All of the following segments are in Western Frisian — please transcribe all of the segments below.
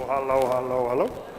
Hallo, hallo, hallo, hallo.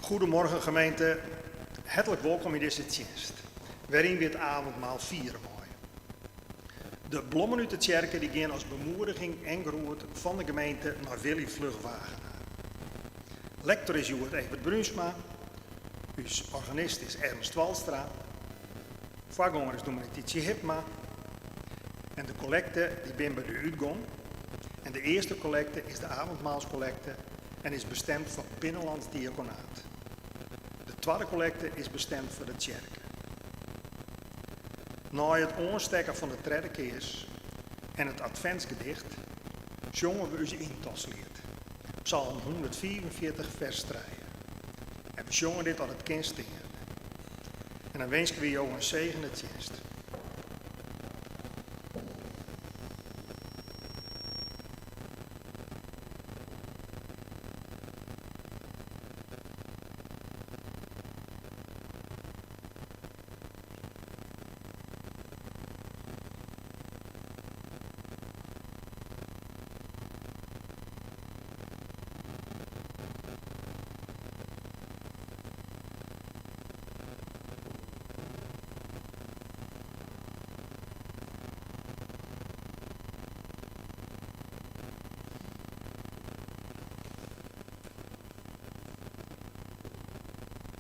Goedemorgen gemeente, hertlik wolkom yn dizze tsjinst, wêryn wy it avondmaal fiere meie. De blommen út de tsjerke dy gean as bemoediging en groet fan de gemeente nei Willy Vlug Wagenaar. Lektor is hjoed Evert Bruinsma, ús organist is Ernst Walstra, foargonger is dominee Tietsje Hibma en de kollekte dy bin by de útgong. En de earste kollekte is de avondmaalskollekte en is bestemd foar binnenlands diakonaat. De twadde kollekte is bestemd foar de tsjerke. Nei it oanstekken fan de tredde kears en it adventsgedicht sjonge we ús yntochtsliet, Psalm 145 fers 3. En we sjonge dit as it kin steande. En dan winskje we jo in segene tsjinst.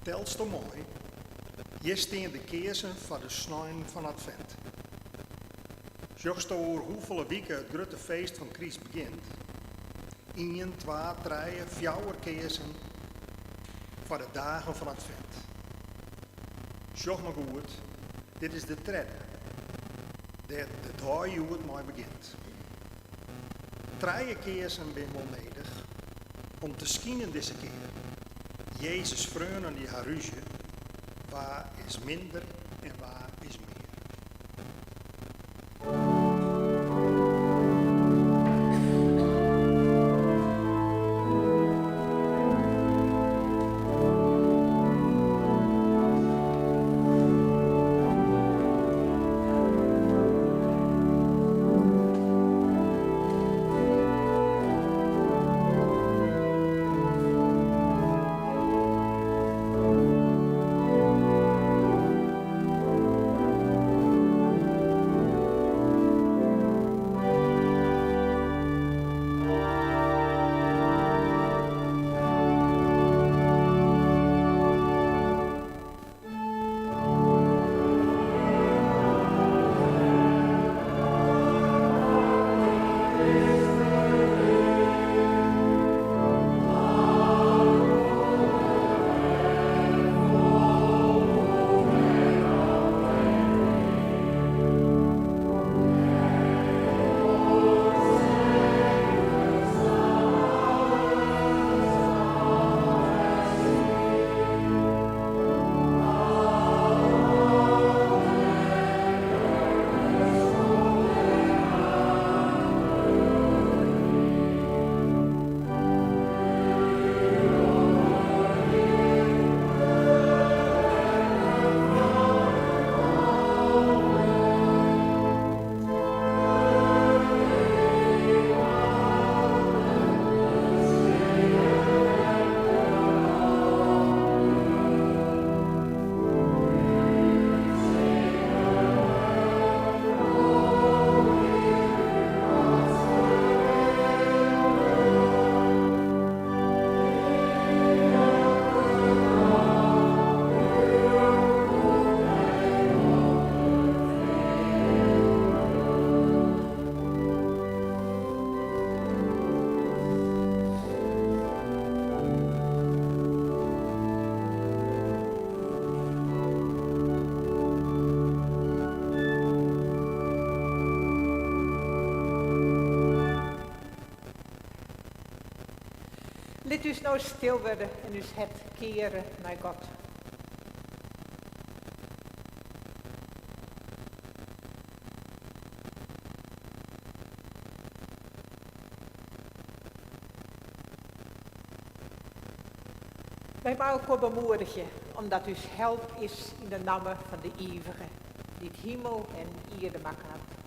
Telsto mei? Hjir stean de kearsen foar de sneinen fan Advint. Sjochsto oer hoefolle wike it grutte feest fan Kryst begjint? Ien, twa, trije, fjouwer kearsen foar de dagen fan Advint. Sjoch mar goed, dit is de tredde, dêr't de dei hjoed mei begjint. Trije kearsen binne wol nedich om te skinen dizze kear. Jezus' freonen dy ha rúzje, wa is minder en wa is mear? Lit ús no stil wurde en ús hert keare nei God. Wy meie elkoar bemoedigje, omdat ús help is yn de namme fan de Ivige, dy't himel en ierde makke hat,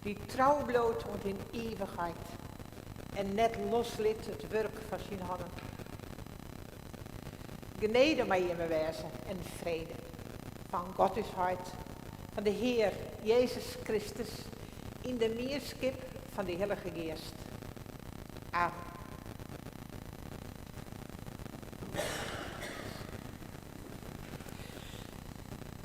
dy't trou bliuwt oant yn ivichheid en net loslit it wurk fan syn hannen. Genede mei jimme wêze en frede fan God ús Heit, fan de Hear Jezus Kristus, yn de mienskip fan de Hillige Geast. Amen.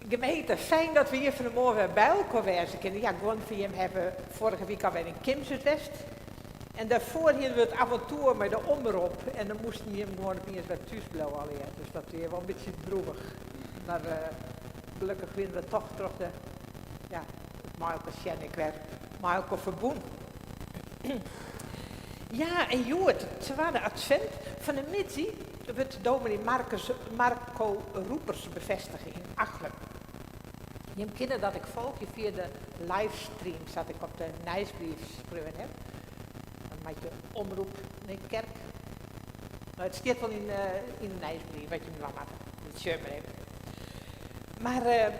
Gemeente, fijn dat we hjir fan 'e moarn wer by elkoar wêze kinne. Ja, guon fan jim hawwe foarige wike alwer yn Kimswert west. En dêrfoar hiene we it avontoer mei de omrop en dan moasten jim gewoan opiens wer thús bliuwe allegear. Dus dat wie wol in bytsje droevich. Mar gelokkich wiene we toch troch de, ja, it mei elkoar sjen ek wer mei elkoar ferbûn. Ja, en hjoed, twadde advint, fan 'e middei wurdt dominee Marcus, Marco Roepers befêstige yn Achlum. Jim kinne dat ek folgje fia de livestream sa't ik op de nijsbrief skreaun haw. Dan moat je omroep nei kerk. No, it stiet wol yn, yn de nijsbrief wat jim dwaan moatte. Dat sjoch mar even. Mar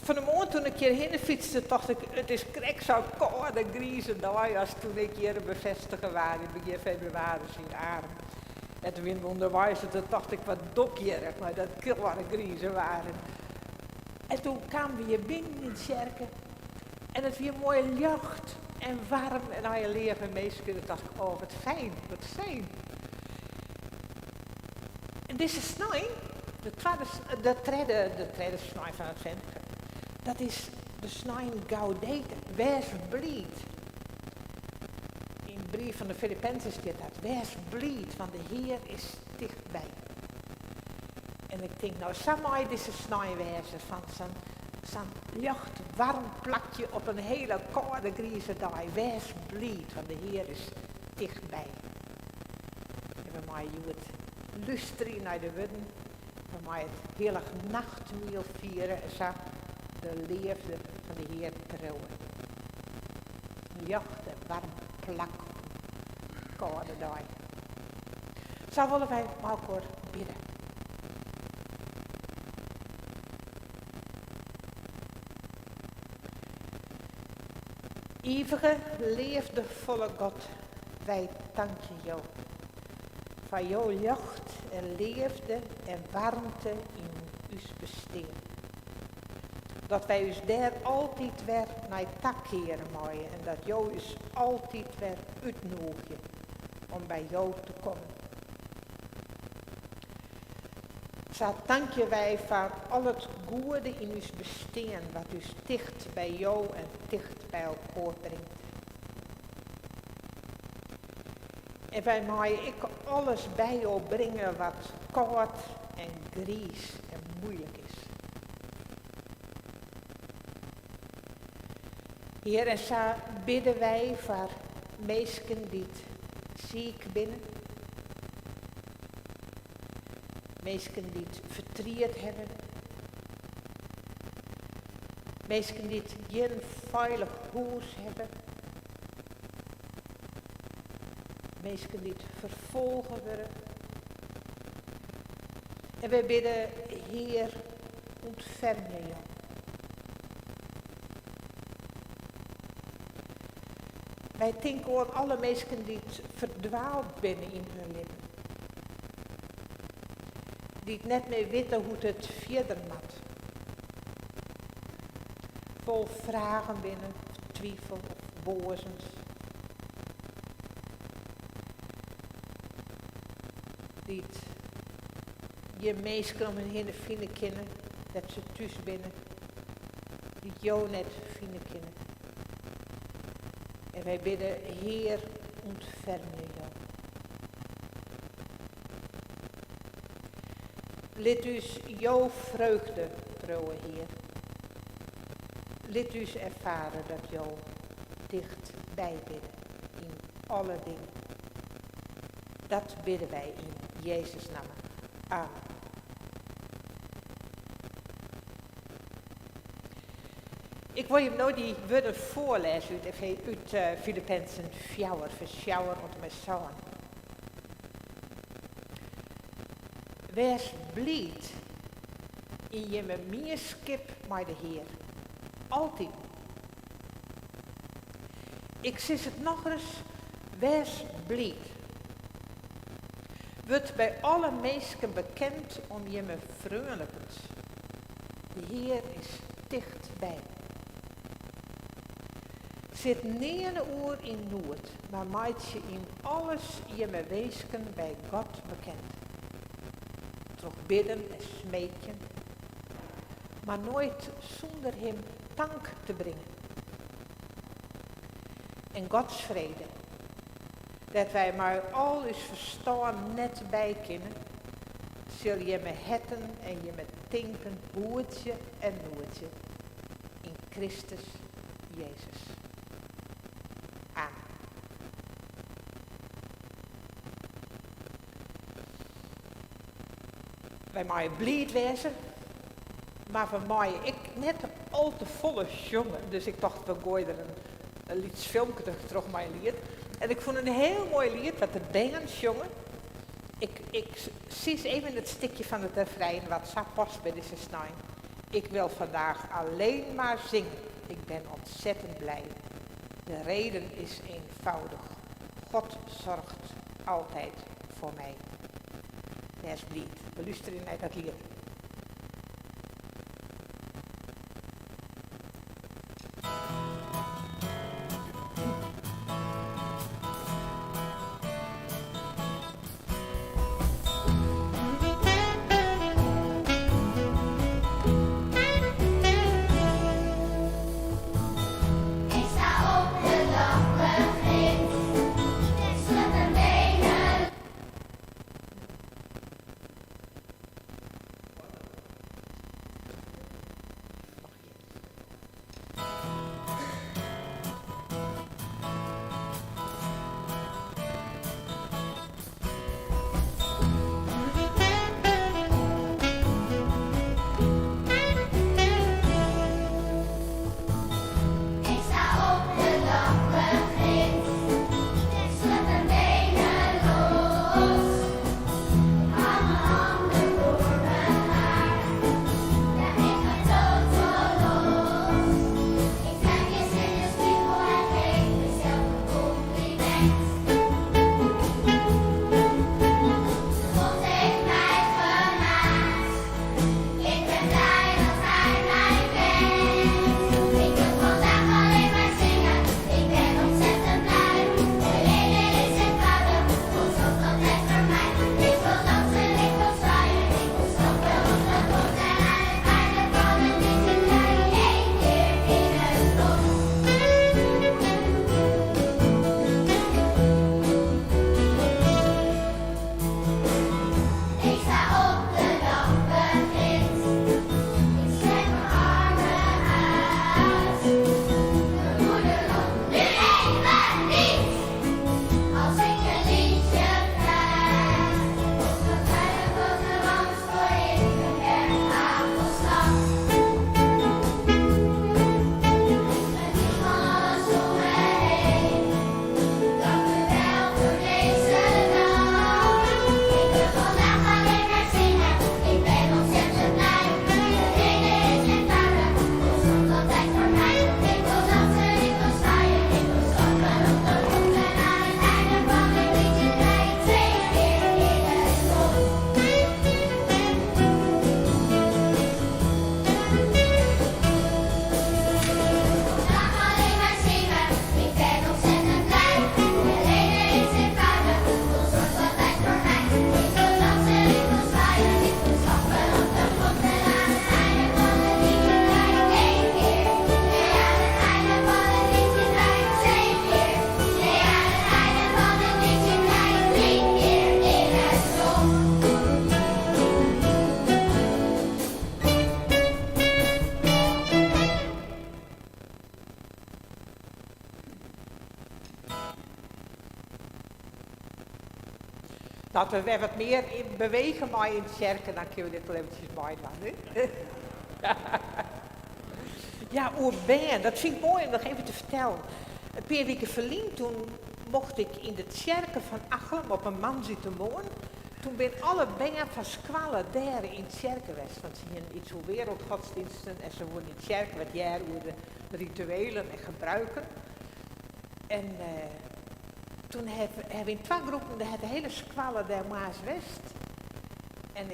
fan 'e moarn toen ik hjirhinne fytste, tocht ik, it is krekt sa'n kâlde, grize dei as toen ik hjir befêstige waard yn begjin febrewaris yn Arum. En toen wiene we ûnderweis en toen tocht ik, wat doch ik hjir mei dat kâlde, grize waar. En toen kamen we hjir binnen yn tsjerke en it wie moai ljocht en waarm en allegear leave minsken. Toen tocht ik, oh wat fijn, wat fijn. En dizze snein, de twadde, de tredde, de tredde snein fan advint, dat is de snein Gaudete, wês bliid. Yn it brief fan de Filippenzen stiet dat, wês bliid, want de Hear is tichtby. En ik tink, no sa mei dizze snein wêze fan sa'n sa'n ljocht waarm plakje op in hiele kâlde grize dei. Wês bliid, want de Hear is tichtby. En we meie hjoed lústerje nei de wurden, we meie it hillich nachtmiel fiere en sa de leafde fan de Hear priuwe. In ljocht en waarm plak op in kâlde dei. Sa wolle wy mei elkoar bidde. Ivige, leafdefolle God, wy tankje Jo foar jo ljocht en leafde en waarmte yn ús bestean. Dat wy ús dêr altyd wer nei takeare meie en dat Jo ús altyd wer útnoegje om by Jo te kommen. Sa tankje wy foar al it goede yn ús bestean wat ús ticht by Jo en ticht by elkoar bringt. En wy meie ek alles by Jo bringe wat kâld en griis en muoilik is. Hear, en sa bidde wy foar minsken dy't siik binne, minsken dy't fertriet hawwe, minsken dy't gjin feilich hûs hawwe, minsken dy't ferfolge wurde. En wy bidde, Hear, ûntfermje Jo. Wy tinke oan alle minsken dy't ferdwaald binne yn hun libben. Dy't net mear witte hoe't it fierder moat. Fol fragen binne, of twifel of boazens. Dy't gjin minsken om hun hinne fine kinne dêr't se thús binne. Dy't Jo net fine kinne. En wy bidde, Hear, ûntfermje Jo. Lit ús jo freugde priuwe, Hear. Lit ús erfare dat Jo tichtby binne yn alle dingen. Dat bidde wy yn Jezus' namme. Amen. Ik wol jim no dy wurden foarlêze út út Filippenzen fjouwer, fers fjouwer oant en mei sân. Wês bliid yn jimme mienskip mei de Hear, altiten. Ik sis it nochris, wês bliid. Wurd by alle minsken bekend om jimme freonlikens. De Hear is tichtby. Sit nearne oer yn noed, mar meitsje yn alles jimme winsken by God bekend. Troch bidden en smeekjen, mar noait sûnder Him tank te bringen. En Gods frede, dêr't wy mei al ús ferstân net by kinne, sil jimme herten en jimme tinken hoedzje en noedzje yn Kristus Jezus. Amen. Wy meie bliid wêze, mar we meie ek net al te folle sjonge. Dus ik tocht, we goaie der in lyts filmke troch mei in liet. En ik fûn in hiel moai liet dat de bern sjonge. Ik, ik sis even it stikje fan it refrein wat sa past by dizze snein. Ik wil vandaag alleen maar zingen. Ik ben ontzettend blij. De reden is eenvoudig. God zorgt altijd voor mij. Wês bliid. We lústerje nei dat liet. Ik sta op de dag begint. Schud mijn benen. Ik sta op de dag begint. Schud mijn benen los. Ik hou mijn handen voor mijn haar. Ja, ik ga totaal los. Ik kijk eens in de spiegel en geef mezelf een compliment. God heeft mij gemaakt. Ik ben blij dat hij mij kent. Ik wil vandaag alleen maar zingen. Ik ben ontzettend blij. De reden is eenvoudig. God zorgt altijd voor mij. Ik wil dansen, ik wil zwaaien. Ik wil stappen op de grond. En aan het einde van het liedje draai ik één keer in het rond. Ik sta op de dag begint. Ik strek mijn armen uit. Mijn moeder roept nu even niet. Als ik een liedje fluit. Op mijn vuile boterham gooi ik een berg hagelslag. Geniet van alles om me heen. Dank u wel voor deze dag. Ik wil vandaag alleen maar zingen. Ik ben ontzettend blij. De reden is eenvoudig. God zorgt altijd voor mij. Ik wil dansen, ik wil zwaaien. Ik wil stappen op de grond. En aan het einde van het liedje draai ik twee keer in het rond. Vandaag alleen maar zingen, ik ben ontzettend blij. De reden is eenvoudig, God zorgt altijd voor mij. Ik wil dansen, ik wil zwaaien, ik wil stappen op de grond. En aan het einde van het liedje draai ik één keer. Nee, aan het einde van het liedje draai ik twee keer. Nee, aan het einde van het liedje draai ik drie keer in het rond. Dat we wer wat mear bewege meie yn tsjerke, dan kinne we dit wol eventsjes meidwaan. Hè? Ja, oer bern, dat fyn ik moai om noch even te fertellen. In pear wiken ferlyn, doe mocht ik yn de tsjerke fan Achlum op in moandeitemoarn. Doe binne alle bern fan skoalle dêr yn tsjerke west. Want se hiene yts oer wereldgodsdiensten en se woene yn tsjerke wat hearre oer de rituelen en gebruiken. En. Toen hawwe we yn twa groepen, dêr hat de hiele skoalle dêr moarns west. En,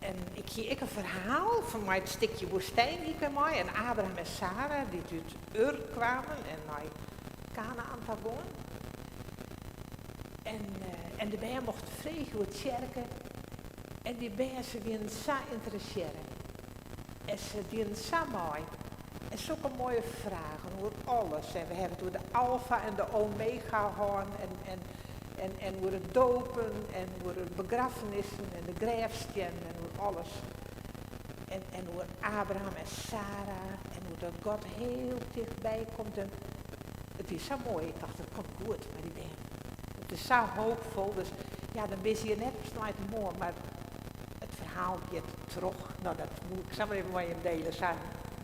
en ik hie ek in ferhaal fan mei it stikje woestyn hie ik wer mei. En Abraham en Sara, dy't út Ur kwamen en nei Kanaan ta gongen. En, en de bern mochten freegje oer tsjerke. En dy bern, se wienen sa ynteressearre. En se dienen sa mei. En sokke moaie fragen oer alles. En we hawwe it oer de alfa en de omega hân. En, en, en, en oer it dopen en oer de begraffenissen en de grêfstiennen en oer alles. En, en oer Abraham en Sara en hoe dat God hiel tichtby komt. En it is sa moai. Ik tocht, it komt goed mei dy bern. It is sa hoopfol. Dus ja, dan binne se hjir net op sneintemoarn, mar it ferhaal giet troch. No, dat woe ik samar even mei jim diele. Sa'n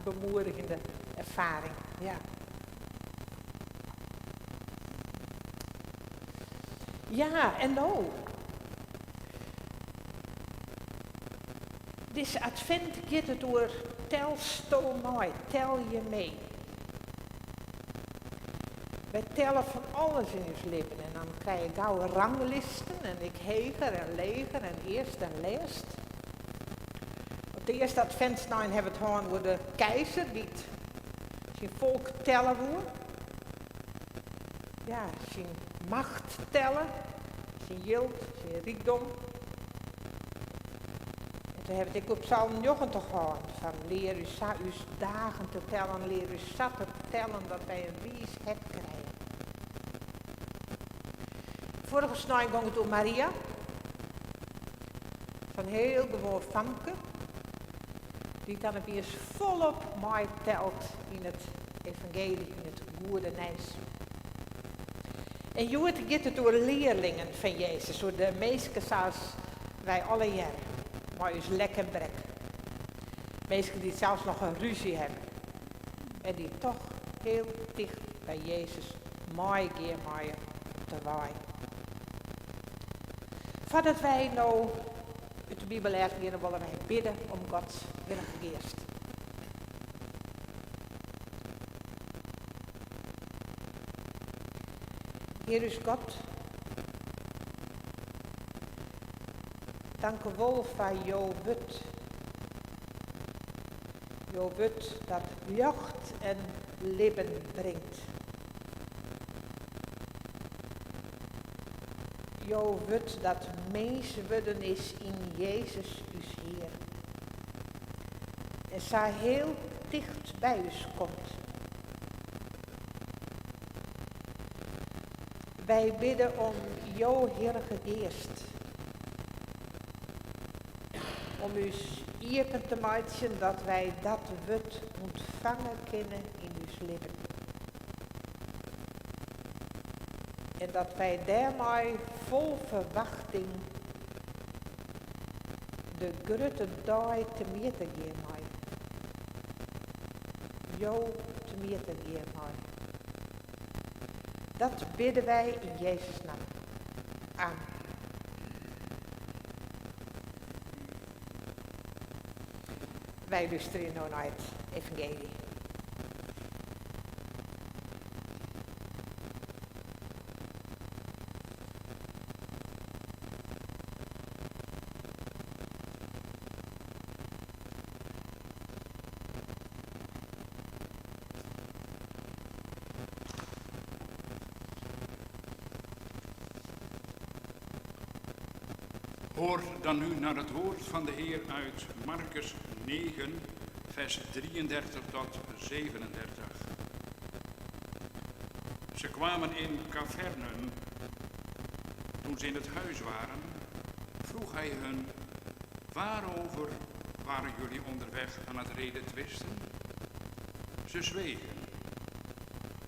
bemoedigjende erfaring. Ja. Ja, en no? Dizze advint giet it oer telsto mei, tel je mee. Wy telle fan alles yn ús libben en dan krije je gau ranglisten en ik heger en leger en earst en lêst. Op de earste advintssnein hawwe we it hân oer de keizer dy't syn folk telle woe. Ja, syn macht telle, syn jild, syn rykdom. En toen hawwe we it ek oer Psalm 90 hân, fan lear ús sa ús dagen te tellen, lear ús sa te tellen dat wy in wiis hert krije. Foarige snein gong it oer Maria, sa'n hiel gewoan famke, dy't dan opiens folop meitelt yn it evangeelje, yn it goede nijs. En hjoed giet it oer learlingen fan Jezus, oer de minsken sa as wy allegearre, mei ús lek en brek. Minsken dy't sels noch in rúzje hawwe en dy't toch hiel ticht by Jezus meigean meie op de wei. Foardat wy no út de Bibel lêzen geane, wolle wy bidde om Gods Hillige Geast. Hear ús God, tankewol foar jo wurd. Jo wurd dat ljocht en libben bringt. Jo wurd dat mins wurden is yn Jezus ús Hear. En sa hiel ticht by ús komt. Wy bidde om jo Hillige Geast. Om ús iepen te meitsjen dat wy dat wurd ûntfange kinne yn ús libben. En dat wy dêrmei fol ferwachting de grutte dei temjitte gean meie. Jo temjitte gean meie. Dat bidde wy yn Jezus namme. Amen. Wy lústerje no nei it evangeelje. Hoor dan nu naar het woord van de Heer uit Marcus 9, vers 33 tot 37. Ze kwamen in Cafarnaüm. Toen ze in het huis waren, vroeg hij hun, waarover waren jullie onderweg aan het redetwisten? Ze zwegen,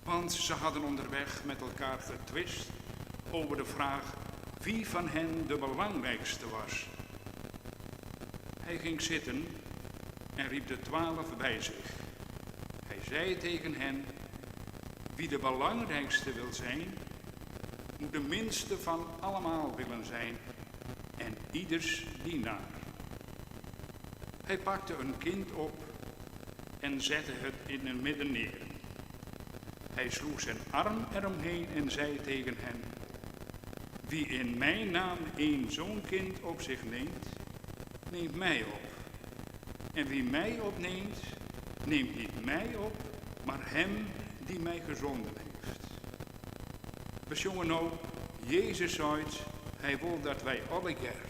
want ze hadden onderweg met elkaar getwist over de vraag wie van hen de belangrijkste was. Hij ging zitten en riep de 12 bij zich. Hij zei tegen hen, wie de belangrijkste wil zijn, moet de minste van allemaal willen zijn en ieders dienaar. Hij pakte een kind op en zette het in het midden neer. Hij sloeg zijn arm eromheen en zei tegen hen: Wie in mijn naam een zo'n kind op zich neemt, neemt mij op. En wie mij opneemt, neemt niet mij op, maar hem die mij gezonden heeft. We sjonge no, Jezus seit, hy wol dat wy allegear.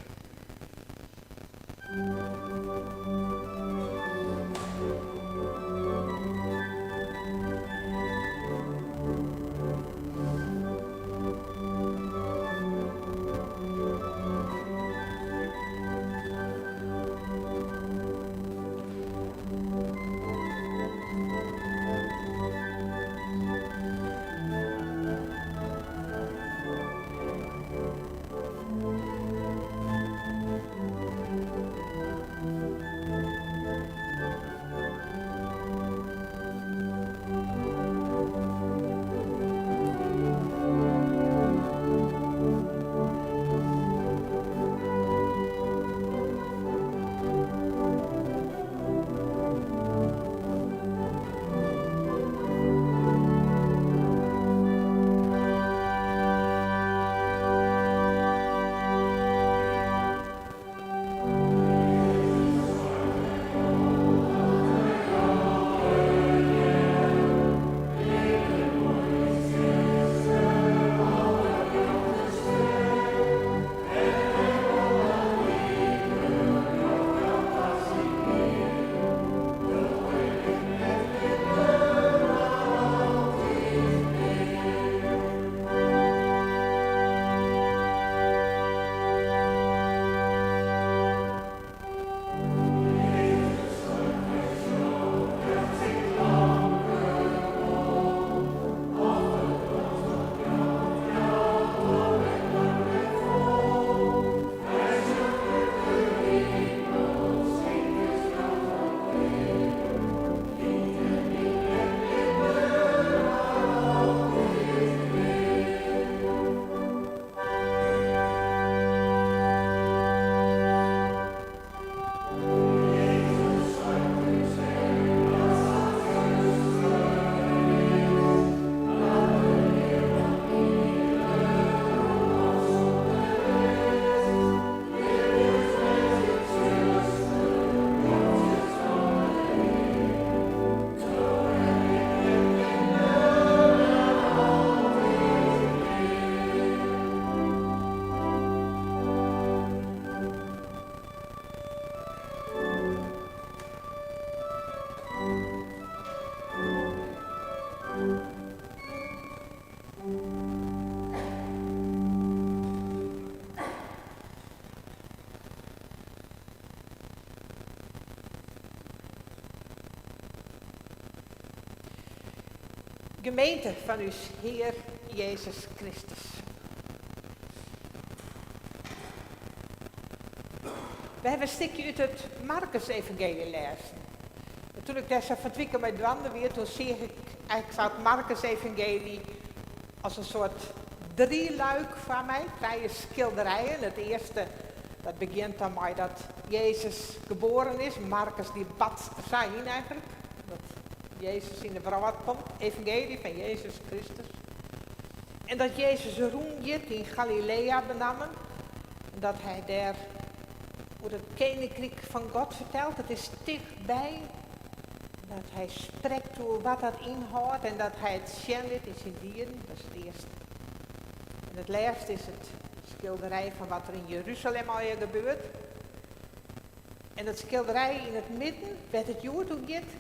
Gemeente fan ús Hear Jezus Kristus. We hawwe in stikje út it Markusevangeelje lêzen. En toen ik dêr sa fan 't wike mei dwaande wie, toen seach ik eigentlik sa it Markusevangeelje as in soart drieluik foar my, trije skilderijen. It earste dat begjint dan mei dat Jezus geboaren is. Markus dy batst der sa yn eigentlik, dat Jezus yn de wrâld komt, evangeelje fan Jezus Kristus. En dat Jezus rûngiet yn Galilea benammen, en dat hy dêr oer it keninkryk fan God fertelt. It is tichtby, dat hy sprekt oer wat dat ynhâldt en dat hy it sjen lit yn syn dieden. Dat is it earste. En it lêste is it skilderij fan wat der yn Jeruzalem allegear gebeurt. En dat skilderij yn it midden, wêr't it hjoed oer giet,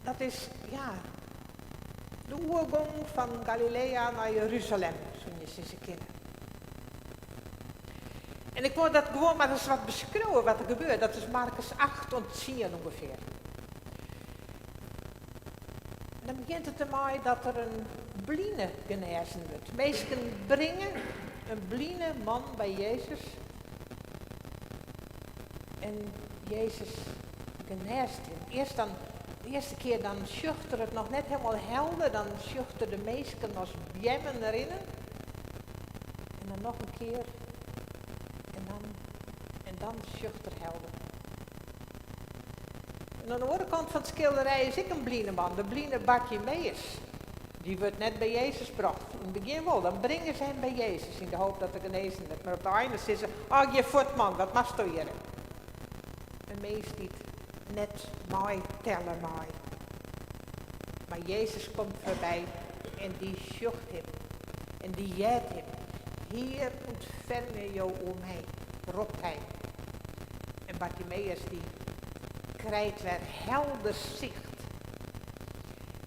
dat is ja, de oergong fan Galilea nei Jeruzalem, soene je sizze kinne. En ik wol dat gewoan mar ris wat beskriuwe wat der gebeurt. Dat is Markus 8 oant 10 ûngefear. En dan begjint it dermei dat der in bline genêzen wurdt. Minsken bringe in bline man by Jezus. En Jezus genêst him. Earst dan, de earste kear dan sjocht er it noch net hielendal helder, dan sjocht er de minsken as beammen rinnen. En dan noch in kear en dan, en dan sjocht er helder. En oan de oare kant fan it skilderij is ek in bline man, de bline Bartimeus. Dy wurdt net by Jezus brocht. Yn it begjin wol, dan bringe se him by Jezus yn de hoop dat er genêzen wurdt. Mar op de ein sizze se, oh, gean fuort man, wat moatsto hjir? In mins dy't net meitelle mei. Mar Jezus komt foarby en dy sjocht him en dy heart him. Hear, ûntfermje jo oer my, ropt hy. En Bartimeus dy krijt wer helder sicht.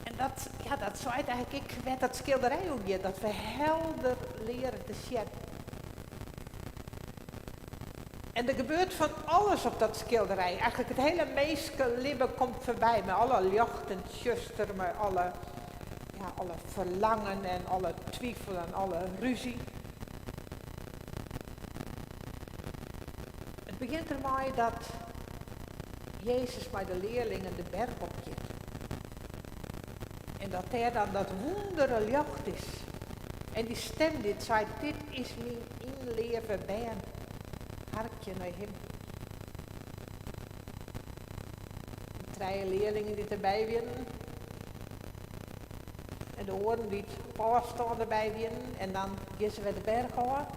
En dat, ja, dat seit eigentlik ek wêr't dat skilderij oer giet, dat we helder leare te sjen. En der gebeurt fan alles op dat skilderij. Eigentlik it hiele minskelibben komt foarby mei alle ljocht en tsjuster, mei alle, ja, alle ferlangen en alle twifel en alle rúzje. It begjint dermei dat Jezus mei de learlingen de berch op giet. En dat dêr dan dat wûndere ljocht is. En dy stim dy't seit, dit is myn ynleave bern, harkje nei him. En trije learlingen dy't derby wienen. En de oaren dy't op ôfstân derby wienen. En dan gean se wer de berch ôf.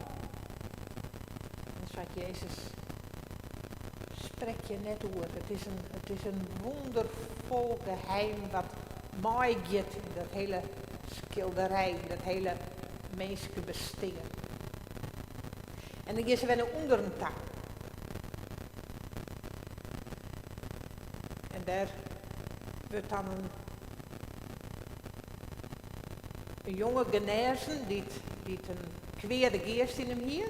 En seit Jezus, sprek hjir net oer. It is in, it is in wûnderfol geheim wat meigiet yn dat hiele skilderij, yn dat hiele minskebestean. En dan gean se wer nei ûnderen ta. En dêr wurdt dan in jonge genêzen dy't, dy't in kweade geast yn him hie.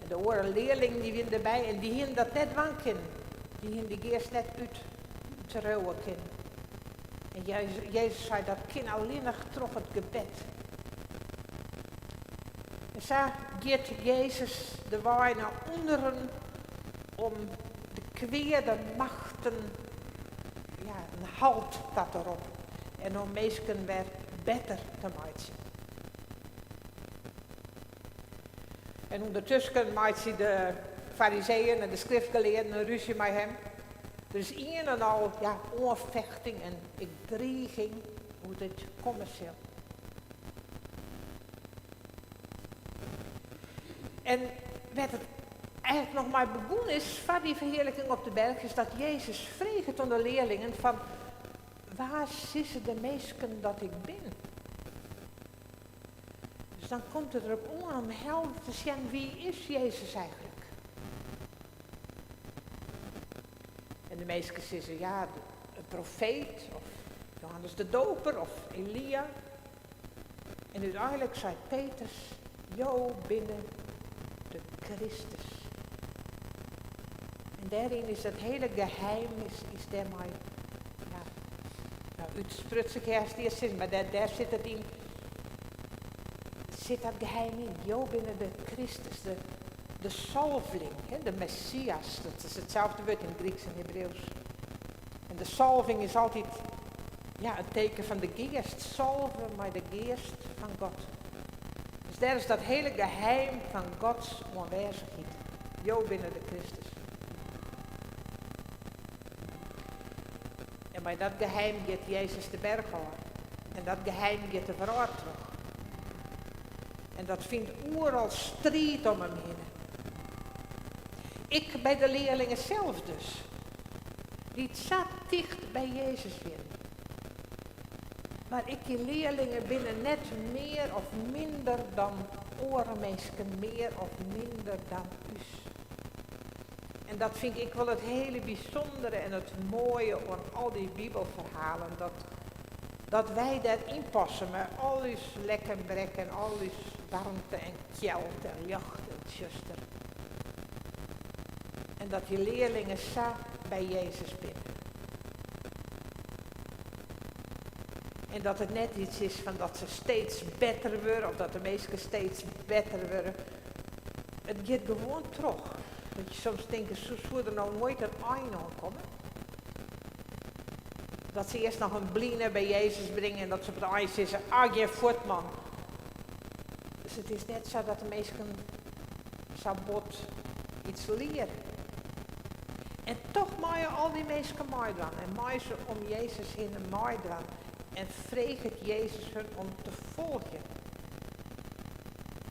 En de oare learlingen dy wienen derby en dy hienen dat net dwaan kinnen. Dy hienen dy geast net útdriuwe kinnen. En Jezus sei dat kin allinnich troch it gebed. En sa giet Jezus de wei nei ûnderen om de kweade machten ja, in halt ta te roppen en om minsken wer better te meitsjen. En ûndertusken meitsje de fariseeën en de skriftgelearden in rúzje mei him. Der is ien en al ja, oanfechting en ek driging hoe't dit komme sil. En wêr't it eigentlik noch mei begûn is foar dy ferhearliking op de berch, is dat Jezus freget oan de learlingen fan wa sizze de minsken dat ik bin? Dus dan komt it derop oan om helder te sjen wie is Jezus eigentlik. En de minsken sizze ja, in profeet of Johannes de Doper of Elia. En úteinlik sei Petrus, jo binne de Kristus. En dêryn is dat hiele geheim is, is dêrmei ja, no, útsprutsen kin hast earst sizze, mar dêr, dêr sit it yn, sit dat geheim yn. Jo binne de Kristus, de, de salvling, hè, de Messias. Dat is itselde wurd yn it Gryksk en Hebriuwsk. En de salving is altyd ja, in teken fan de geast, salve mei de geast fan God. Dus dêr is dat hiele geheim fan Gods oanwêzichheid. Jo binne de Kristus. En mei dat geheim giet Jezus de berch ôf. En dat geheim giet de wrâld troch. En dat fynt oeral striid om him hinne. Ek by de learlingen sels dus, dy't sa ticht by Jezus wienen. Mar ek dy learlingen binne net mear of minder dan oare minsken, mear of minder dan ús. En dat fyn ik wol it hiele bysûndere en it moaie oan al dy bibelferhalen, dat, dat wy dêryn passe mei al ús lek en brek en al ús waarmte en kjeld en ljocht en tsjuster. En dat dy learlingen sa by Jezus binne. En dat it net yts is fan dat se steeds better wurde of dat de minsken steeds better wurde. It giet gewoan troch. Dat je soms tinke, soe, soe der no noait in ein oan komme? Dat se earst noch in bline by Jezus bringe en dat se op it ein sizze, ah, gean fuort man. Dus it is net sa dat de minsken sa bot yts leare. En toch meie al dy minsken meidwaan en meie se om Jezus hinne meidwaan. En freget Jezus hun om te folgjen.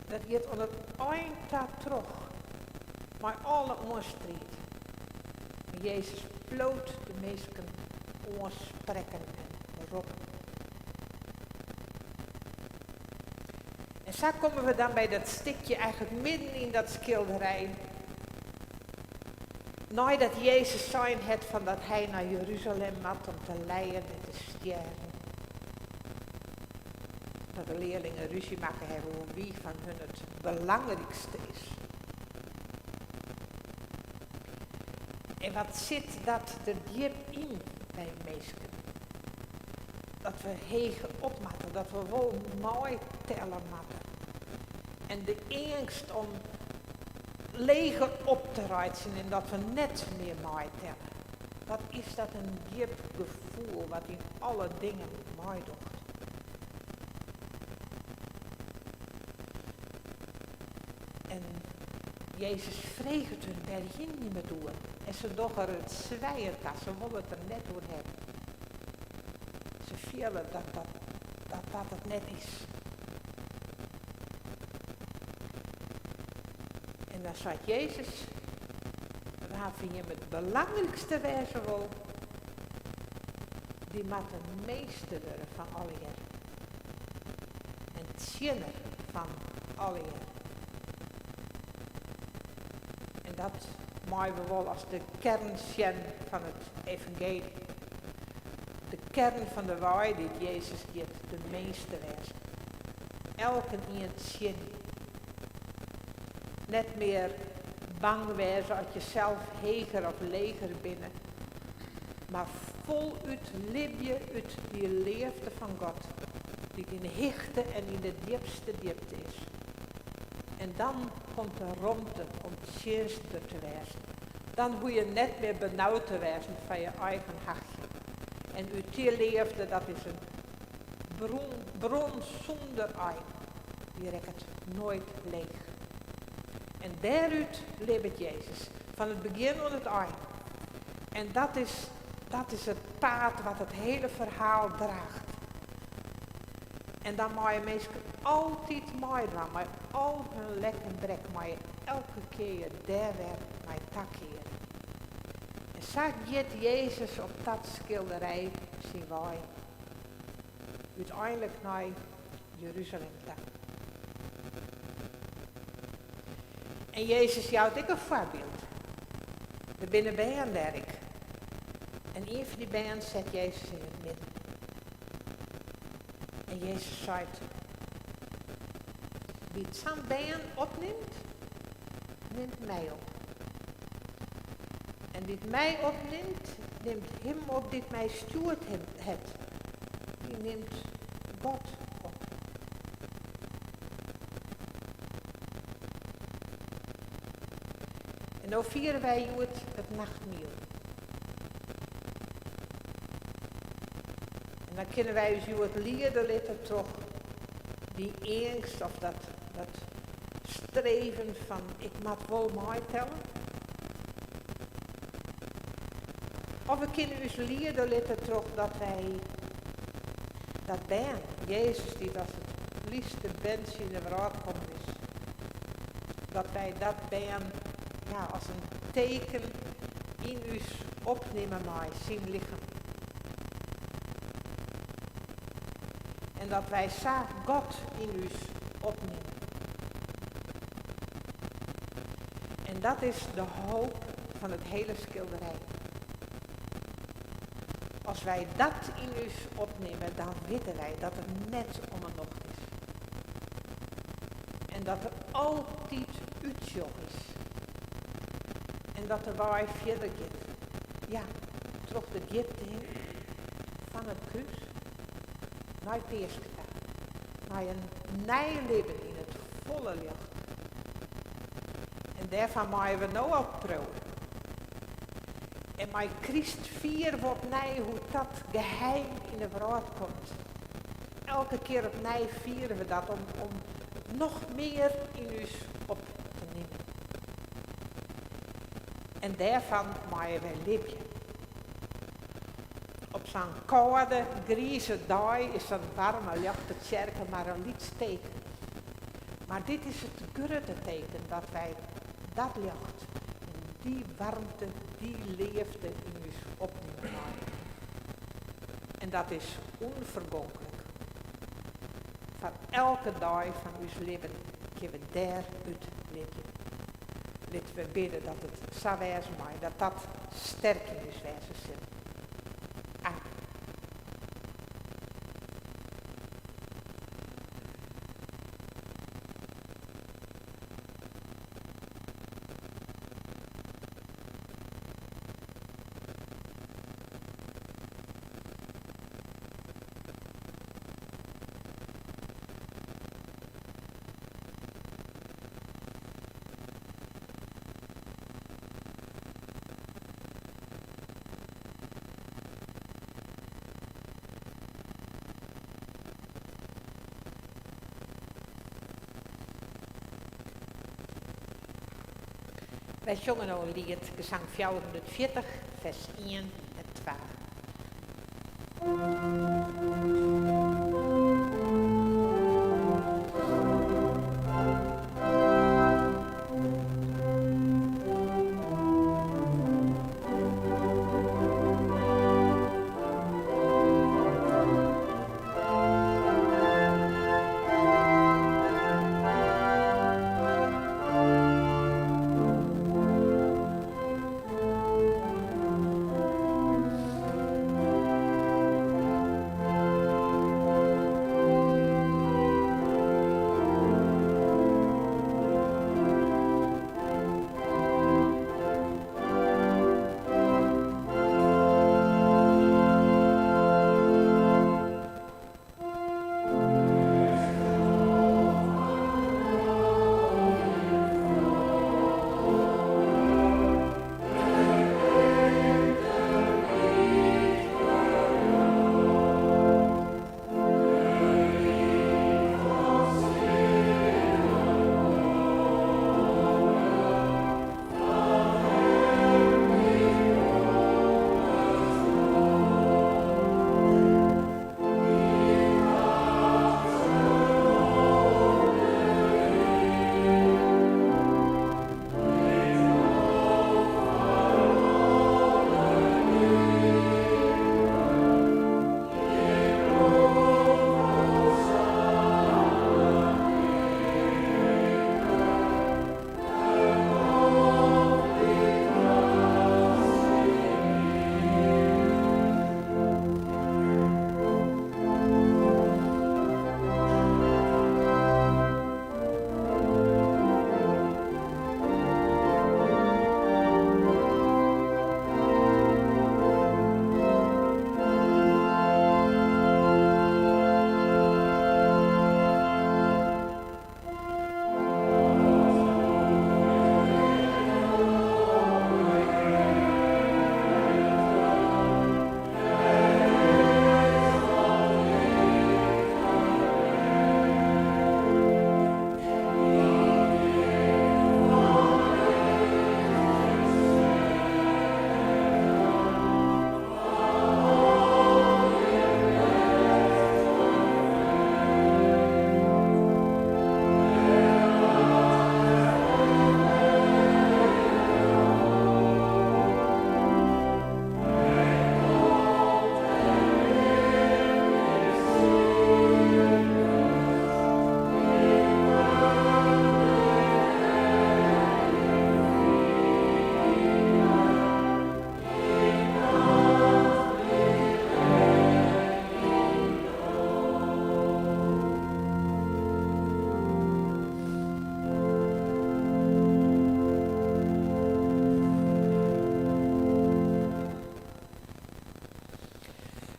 Dat giet oan it ein ta troch, mei alle oanstriid. Jezus bliuwt de minsken oansprekken en roppen. En sa komme we dan by dat stikje eigentlik midden yn dat skilderij. Neidat Jezus sein hat fan dat hy nei Jeruzalem moat om te lijen en te stjerren. Dat de learlingen rúzje makke hawwe oer wie fan hun it belangrykste is. En wat sit dat der djip yn by minsken? Dat we heger op moatte, dat we wol meitelle moatte. En de eangst om leger op te reitsjen en dat we net mear meitelle. Wat is dat in djip gefoel wat yn alle dingen meidocht. En Jezus freget hun, wêr hiene jim it oer? En se dogge it swijen ta, se wolle it der net oer hawwe. Se fiele dat dat, dat, dat it net is. En dan seit Jezus, wa fan jim it belangrykste wêze wol, dy moat de measter wurde fan allegear. En tsjinner fan allegear. En dat meie we wol as de kearn sjen fan it evangeelje. De kearn fan de wei dy't Jezus giet, de minste wêze. Elkenien tsjinje. Net mear bang wêze as je sels heger of leger binne, mar folút libje út dy leafde fan God, dy't yn de hichte en yn de djipste djipte is. En dan komt der romte om tsjinstber te wêzen. Dan hoege je net mear benaud te wêzen foar je eigen hachje. En út dy leafde, dat is in bron, bron sûnder ein. Dy rekket noait leech. En dêrút libbet Jezus, fan it begjin oant it ein. En dat is, dat is it paad wat it hiele ferhaal draacht. En dan meie minsken altyd meidwaan, mei al hun lek en brek, meie elke kear dêr wer nei takeare. En sa giet Jezus op dat skilderij syn wei. Úteinlik nei Jeruzalem ta. En Jezus jout ek in foarbyld. Der binne bern dêr ek. En ien fan dy bern set Jezus yn it midden. En Jezus seit, Dy't sa'n bern opnimt, nimt my op. En dy't my opnimt, nimt him op dy't my stjoerd hat. Dy nimt God op. En no fiere wy hjoed it nachtmiel. En dan kinne wy ús hjoed liede litte troch dy eangst of dat, dat streven fan ik moat wol meitelle. Of we kinne ús liede litte trochdat wy dat bern, Jezus dy't as it lytste berntsje yn de wrâld kommen is, dat wy dat bern ja, as in teken yn ús opnimme mei syn lichem. En dat wy sa God yn ús opnimme. En dat is de hoop fan it hiele skilderij. As wy dat yn ús opnimme, dan witte wy dat it net om 'e nocht is. En dat der altyd útsjoch is. En dat de wei fierder giet. Ja, troch de djipte hinne fan it krús nei Peaske ta. Nei in nij libben yn it folle ljocht. En dêrfan meie we no al priuwe. En mei Kryst fiere we opnij hoe't dat geheim yn de wrâld komt. Elke kear opnij fiere we dat om, om it noch mear yn ús op te nimmen. En dêrfan meie wy libje. Op sa'n kâlde, grize dei is sa'n waarme, ljochte tsjerke mar in lyts teken. Mar dit is it grutte teken dat wy dat ljocht en dy waarmte, dy leafde yn ús opnimme meie. En dat is ûnfergonklik. Foar elke dei fan ús libben kinne we dêrút libje. Litte we bidde dat it sa wêze mei, dat dat sterk yn ús wêze sil. Amen. Wy sjonge no in liet, gesang 440, fers ien en twa.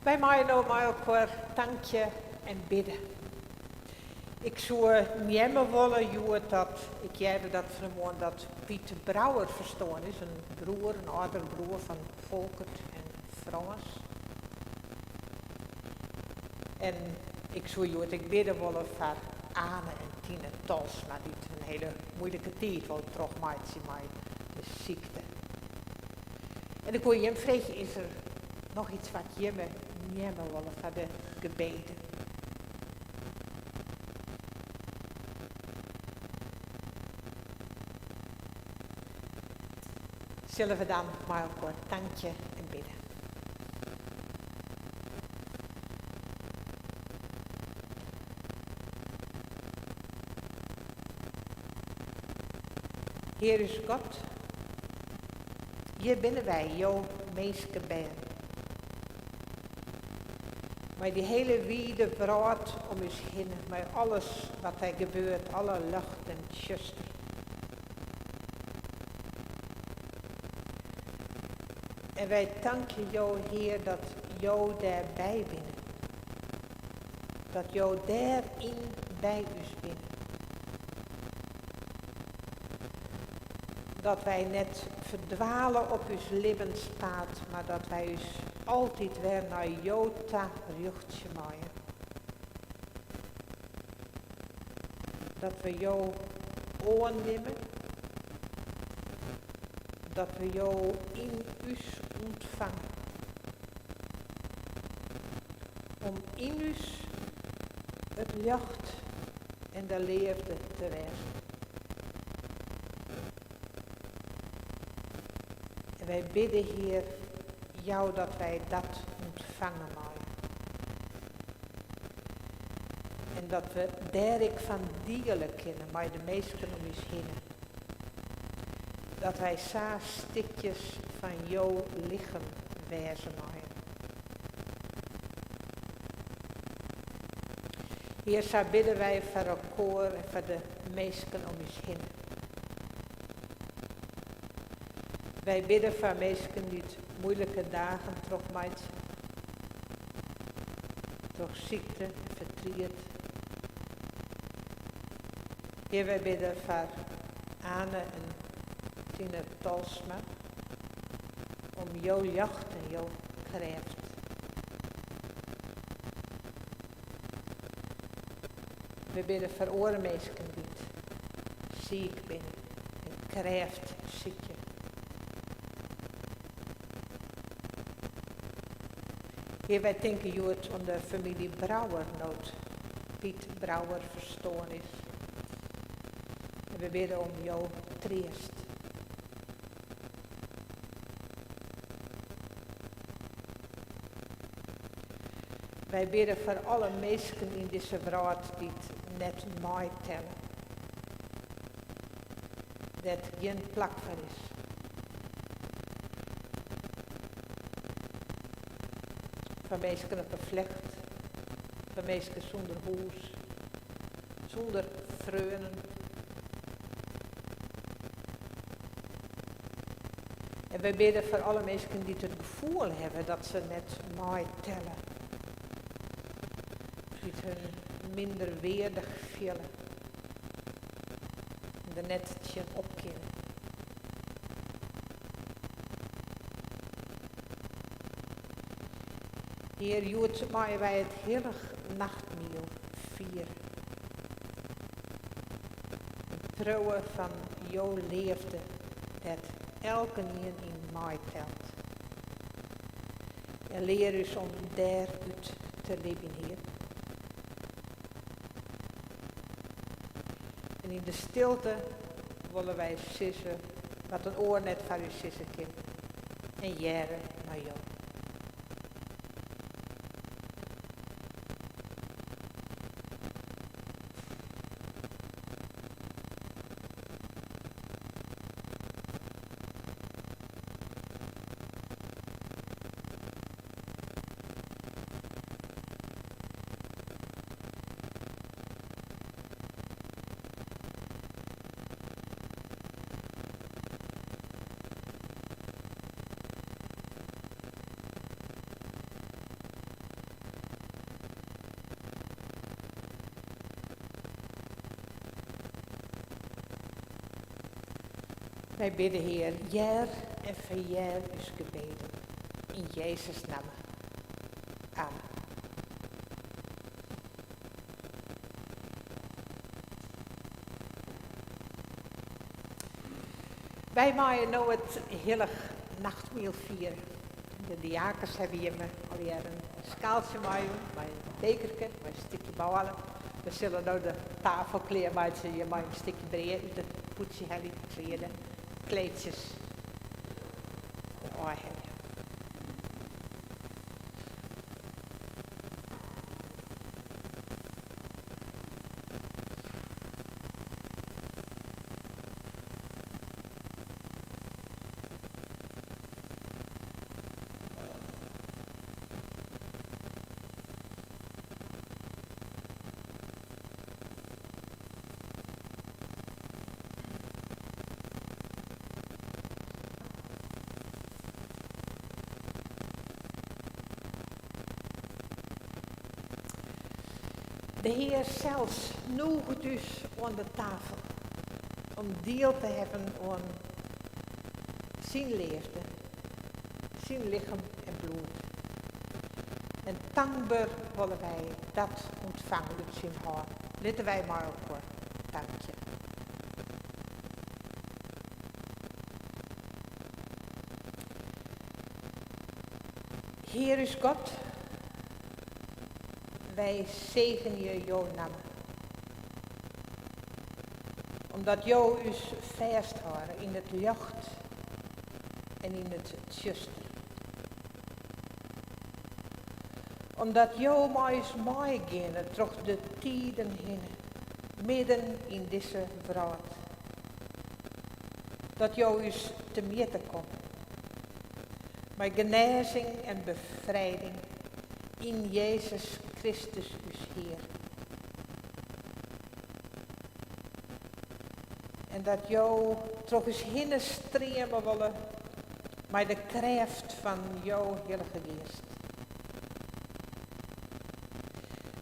Wy meie no mei elkoar tankje en bidde. Ik soe neame wolle hjoed dat ik hearde dat fan 'e moarn dat Piet Brouwer ferstoarn is, in broer, in âldere broer fan Folkert en Frâns. En ik soe hjoed ek bidde wolle foar Ane en Tine Tolsma, dy't in hiele muoilike tiid wol trochmeitsje mei de sykte. En ik woe jim freegje, is der. Noch iets wat jimme nimme wolle foar de gebeden? Sille we dan mei elkoar tankje en bidde. Hear ús God, hjir binne wy, jo minskebern. Mei dy hiele wide wrâld om ús hinne, mei alles wat der gebeurt, alle ljocht en tsjuster. En wy tankje jo, Hear, dat jo dêrby binne. Dat jo dêryn by ús binne. Dat wy net ferdwale op ús libbenspaad, mar dat wy ús altyd wer nei jo ta rjochtsje meie. Dat we jo oannimme, dat we jo yn ús ûntfange. Om yn ús it ljocht en de leafde te wêzen. En wy bidde, Hear, jou dat wy dat ûntfange meie. En dat we dêr ek fan diele kinne mei de minsken om ús hinne. Dat wy sa stikjes fan jo lichem wêze meie. Hear, sa bidde wy foar elkoar en foar de minsken om ús hinne. Wy bidde foar minsken dy't muoilike dagen trochmeitsje. Troch sykte en fertriet. Hear, wy bidde foar Ane en Tine Tolsma om jo ljocht en jo krêft. Wy bidde foar oare minsken dy't siik binne en krêft sykje. Hear, wy tinke hjoed oan de famylje Brouwer no't Piet Brouwer ferstoarn is. En we bidde om jo treast. Wy bidde foar alle minsken yn dizze wrâld dy't net meitelle. Dêr't gjin plak foar is. Foar minsken op 'e flecht, foar minsken sûnder hûs, sûnder freonen. En wy bidde foar alle minsken dy't it gefoel hawwe dat se net meitelle. Dy't hun minderweardich fiele en der net tsjin op kinne. Hear, hjoed meie wy it hillich nachtmiel fiere. In priuwe fan jo leafde dêr't elkenien yn meitelt. En lear ús om dêrút te libjen, Hear. En yn de stilte wolle wy sizze wat in oar net foar ús sizze kin en hearre nei jo. Wy bidde, Hear, hear en ferhear ús gebeden. Yn Jezus' namme. Amen. Wy meie no it hillich nachtmiel fiere. De diakens hawwe jimme allegear in skaaltsje meijûn, mei in bekerke, mei in stikje bôle. We sille no de tafel klearmeitsje, jim meie in stikje brea út it pûdsje helje, kleare kleedsjes derôf helje. De Hear sels nûget ús oan de tafel om diel te hawwen oan syn leafde, syn lichem en bloed. En tankber wolle wy dat ûntfange út syn hân. Litte wy mei elkoar tankje. Hear ús God, wy segenje jo namme. Omdat jo ús fêsthâlde yn it ljocht en yn it tsjuster. Omdat jo mei ús meigeane troch de tiden hinne, midden yn dizze wrâld. Dat jo ús temjitte komme. Mei genêzing en befrijding yn Jezus Kristus ús Hear. En dat jo troch ús hinne streame wolle mei de krêft fan jo Hillige Geast.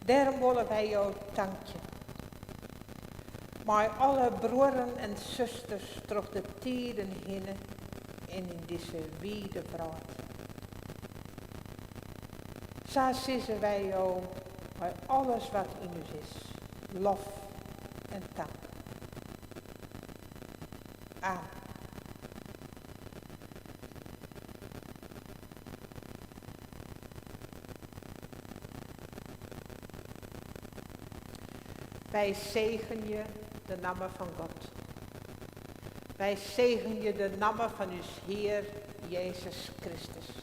Dêrom wolle wy jo tankje. Mei alle bruorren en susters troch de tiden hinne en yn dizze wide wrâld. Sa sizze wy jo mei alles wat yn ús is, lof en tank. Amen. Wy segenje de namme fan God. Wy segenje de namme fan ús Hear Jezus Kristus.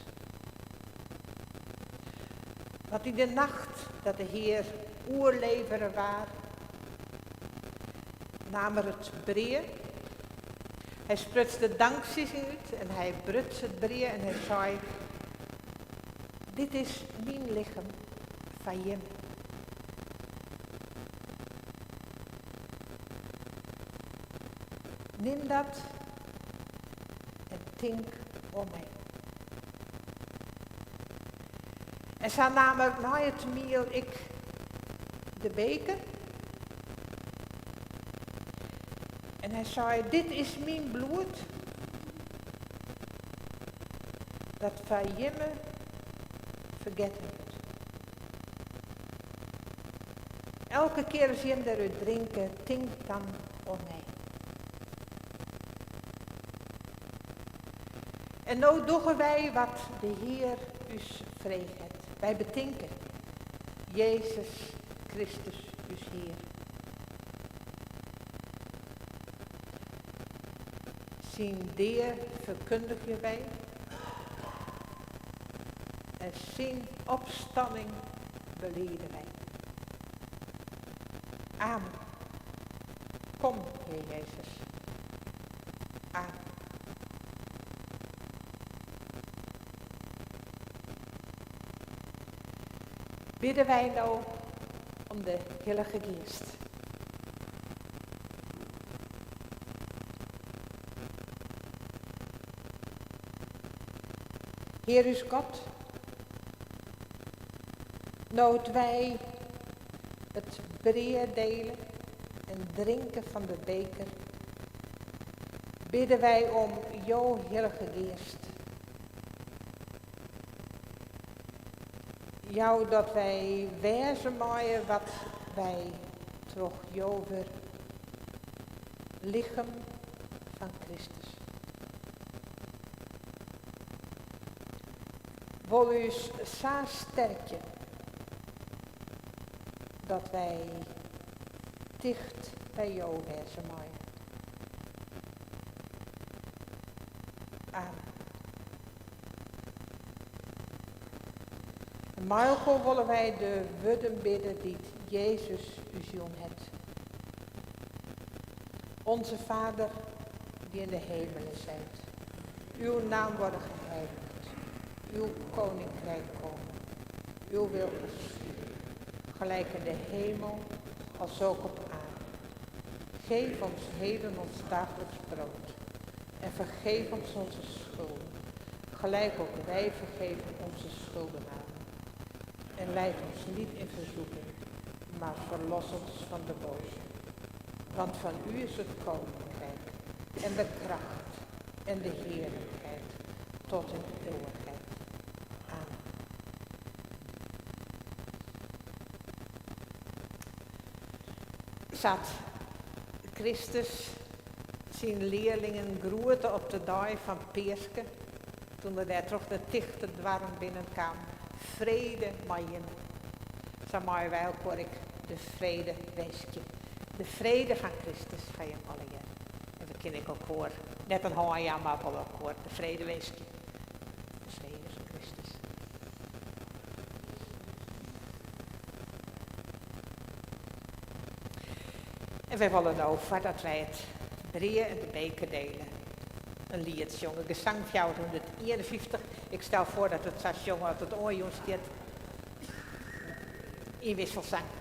Want yn de nacht dat de Hear oerlevere waard, naam er it brea. Hy spruts de danksizzing út en hy bruts it brea en hy sei, Dit is myn lichem foar jimme. Nim dat en tink oan my. En sa naam er nei it miel ek de beker. En hy sei, Dit is myn bloed, dat foar jimme fergetten wurdt. Elke kear as jim derút drinke, tink dan oan my. En no dogge wy wat de Hear ús frege hat. Wy betinke Jezus Kristus, ús Hear. Syn dea ferkundigje wy en syn opstanning belide wy. Amen. Kom, Hear Jezus. Amen. Bidde wy no om de Hillige Geast. Hear ús God, no't wy it brea dele en drinke fan de beker, bidde wy om jo Hillige Geast. Jou dat wy wêze meie wat wy troch jo wurde, lichem fan Kristus. Wol ús sa sterkje dat wy ticht by Jo wêze meie. Amen. En mei elkoar wolle wy de wurden bidde dy't Jezus ús jûn hat. Onze Vader, die in de hemelen zijt. Uw naam worde geheiligd. Uw koninkrijk kome. Uw wil geschiede. Gelijk in de hemel, als ook op aarde. Geef ons heden ons dagelijks brood. En vergeef ons onze schulden. Gelijk ook wij vergeven onze schuldenaren. En leid ons niet in verzoeking, maar verlos ons van de boze. Want van u is het koninkrijk en de kracht en de heerlijkheid tot in eeuwigheid. Amen. Sa't Kristus syn learlingen groete op de dei fan Peaske, doe't er dêr troch de tichte doarren binnenkaam, Frede mei jimme. Sa meie wy elkoar ek de frede winskje. De frede fan Kristus foar jim allegear. En we kinne ek elkoar net in hân jaan, mar wol elkoar de frede winskje. De frede fan Kristus. En wy wolle no, foardat wy it brea en de beker dele, in liet sjonge. Gesang 451. Ik stel foar dat we it sa sjonge as it oanjûn stiet. Yn wisselsang.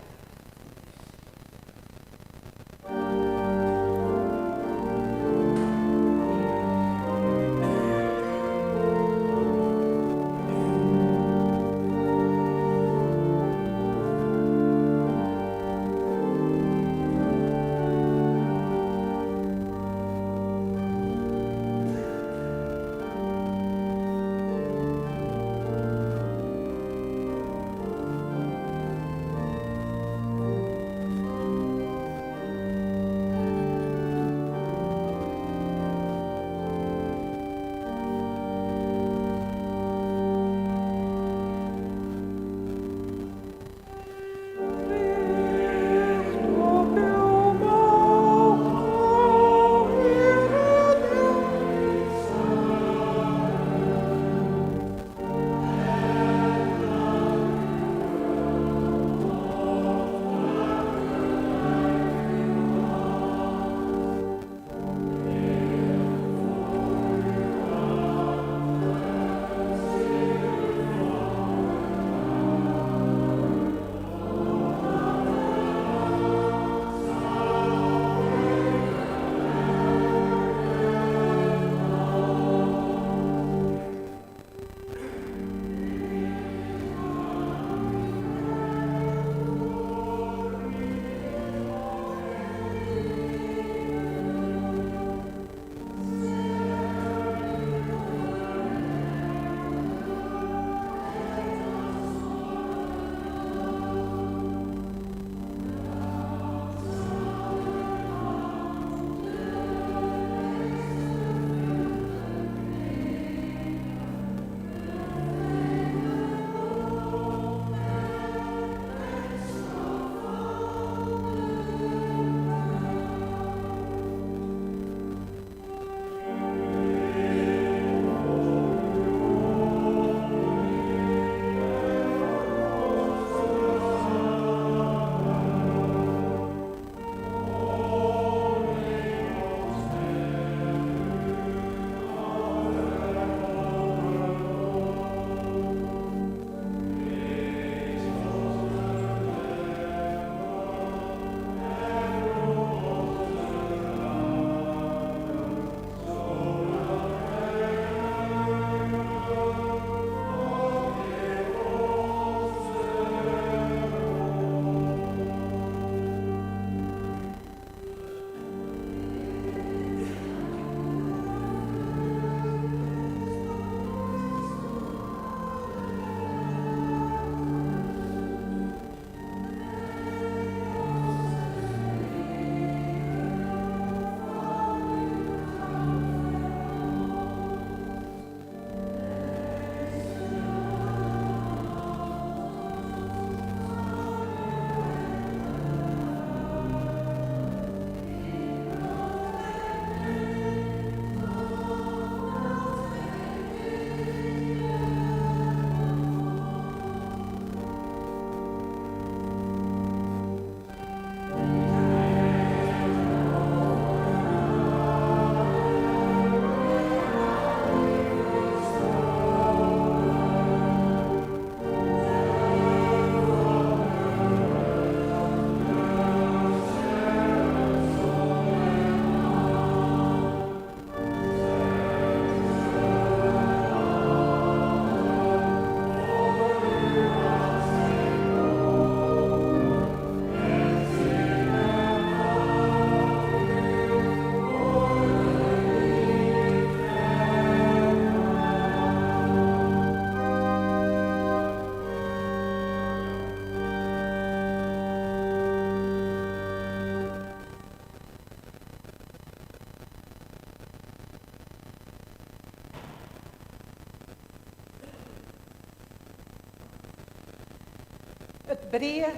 It brea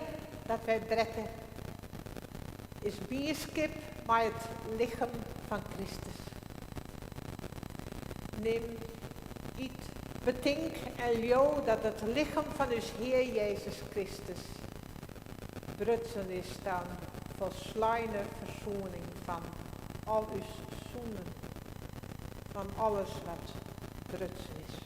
dat wy brekke is mienskip mei it lichem fan Kristus. Nim, yt, betink en leau dat it lichem fan ús Hear Jezus Kristus brutsen is ta folsleine fersoening fan al ús sûnden, fan alles wat brutsen is.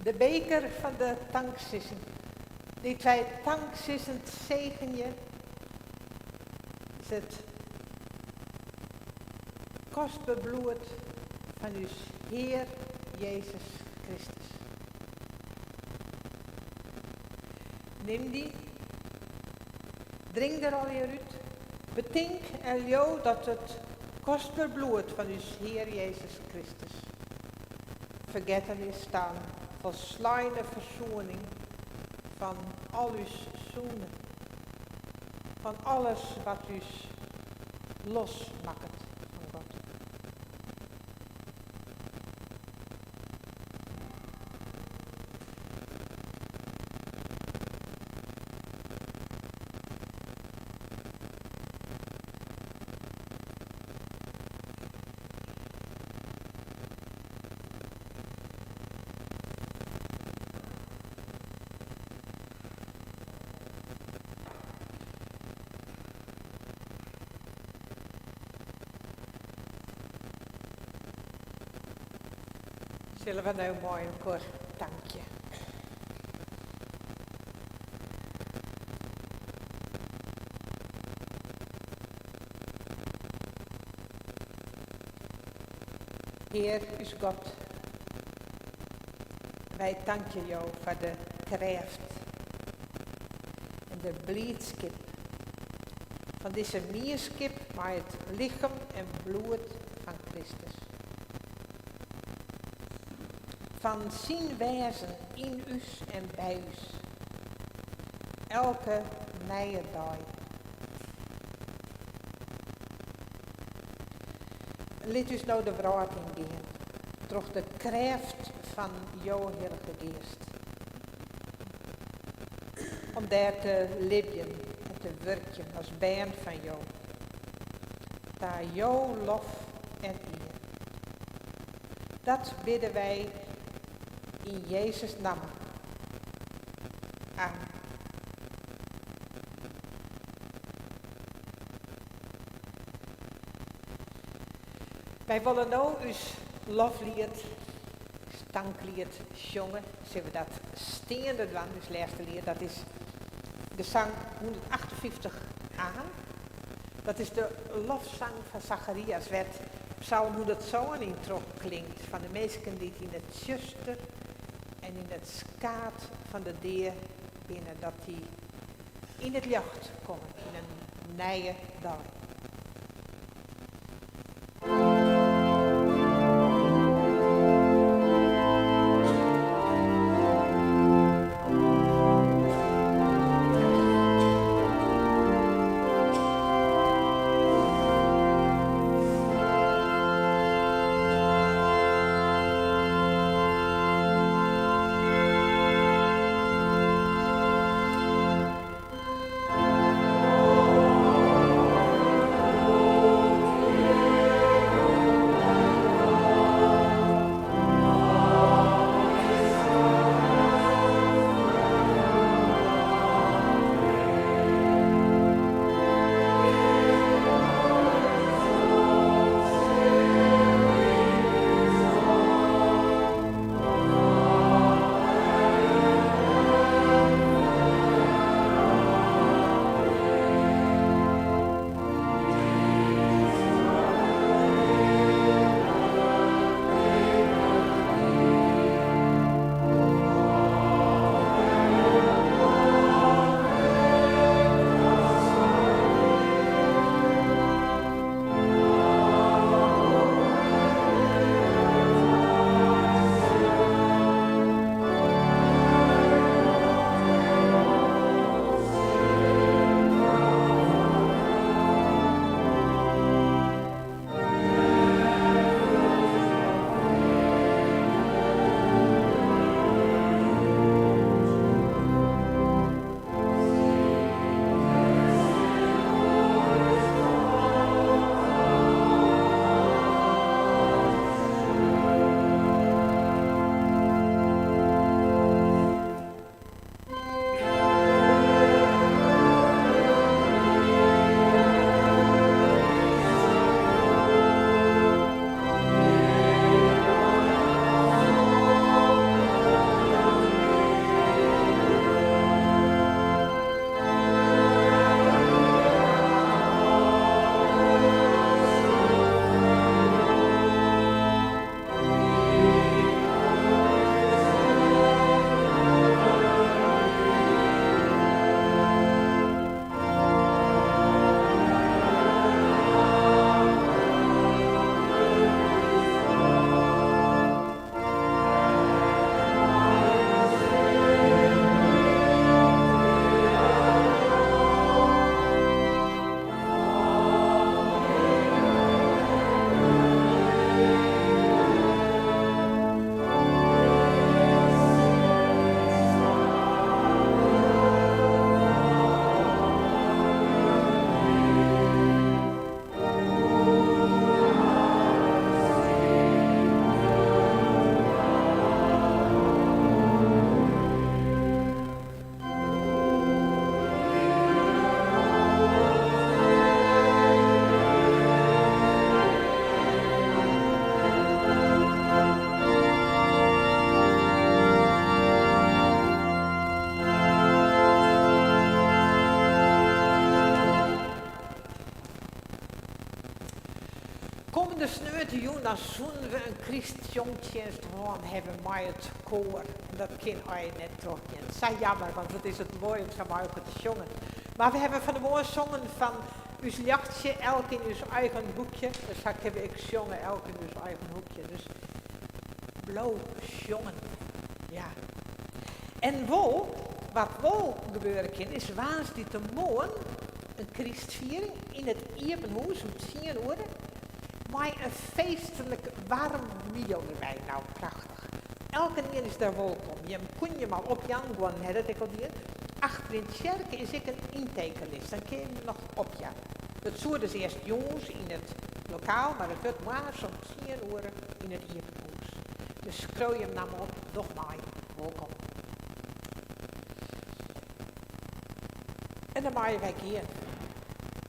De beker fan de tanksizzing, dy't wy tanksizzend segenje, is it kostber bloed fan ús Hear Jezus Kristus. Nim dy, drink der allegear út, betink en leau dat it kostber bloed fan ús Hear Jezus Kristus fergetten is ta folsleine fersoening fan al ús sûnden, fan alles wat ús losmakket fan God. Sille we no mei elkoar tankje. Hear ús God, wy tankje Jo foar de krêft en de bliidskip fan dizze mienskip mei it lichem en bloed fan Kristus. Fan syn wêzen yn ús en by ús, elke nije dei. Lit ús no de wrâld yngean troch de krêft fan jo Hillige Geast. Om dêr te libjen en te wurkjen as bern fan jo. Ta jo lof en ear. Dat bidde wy yn Jezus namme. Amen. Wy wolle no ús lofliet, ús tankliet sjonge. Sille we dat steande dwaan, ús lêste liet, dat is gesang 158 A. Dat is de lofsang fan Zacharias, wêr't Psalm 107 yn trochklinkt, fan de minsken dy't yn it tsjuster en yn it skaad fan de dea binne, dat dy yn it ljocht komme, yn in nije dei. Kommende sneontejûn dan soenen we in krystsjongtsjinst hân hawwe mei it koar. En dat kin eins net trochgean. Sa jammer, want wat is it moai om sa mei elkoar te sjongen. Mar we hawwe fan 'e moarn songen fan ús ljochtsje elk yn ús eigen hoekje. Dus sa kinne we ek sjonge elk yn ús eigen hoekje. Dus bliuw sjongen. Ja. En wol, wat wol gebeure kin, is woansdeitemoarn in krystfiering yn it iepen hûs om tsien oere mei in feestlik waarm miel derby. Nou, prachtich. Elkenien is dêr wolkom. Jim koene jim al opjaan, guon ha dat ek al dien. Achter yn tsjerke is ek in yntekenlist, dan kinne jim noch opjaan. Dat soe dus earst jûns yn it lokaal, mar it wurdt moarns om tsien oere yn it iepen hûs. Dus skriuw jim namme op, doch mei, wolkom. En dan meie wy gean.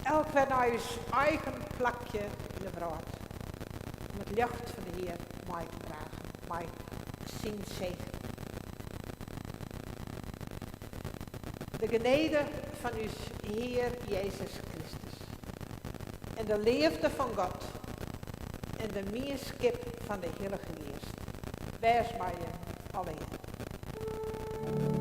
Elk wer nei ús eigen plakje yn de wrâld. Om it ljocht fan de Hear mei te dragen, mei syn segen. De genede fan ús Hear Jezus Kristus en de leafde fan God en de mienskip fan de Hillige Geast wês mei jim allegear.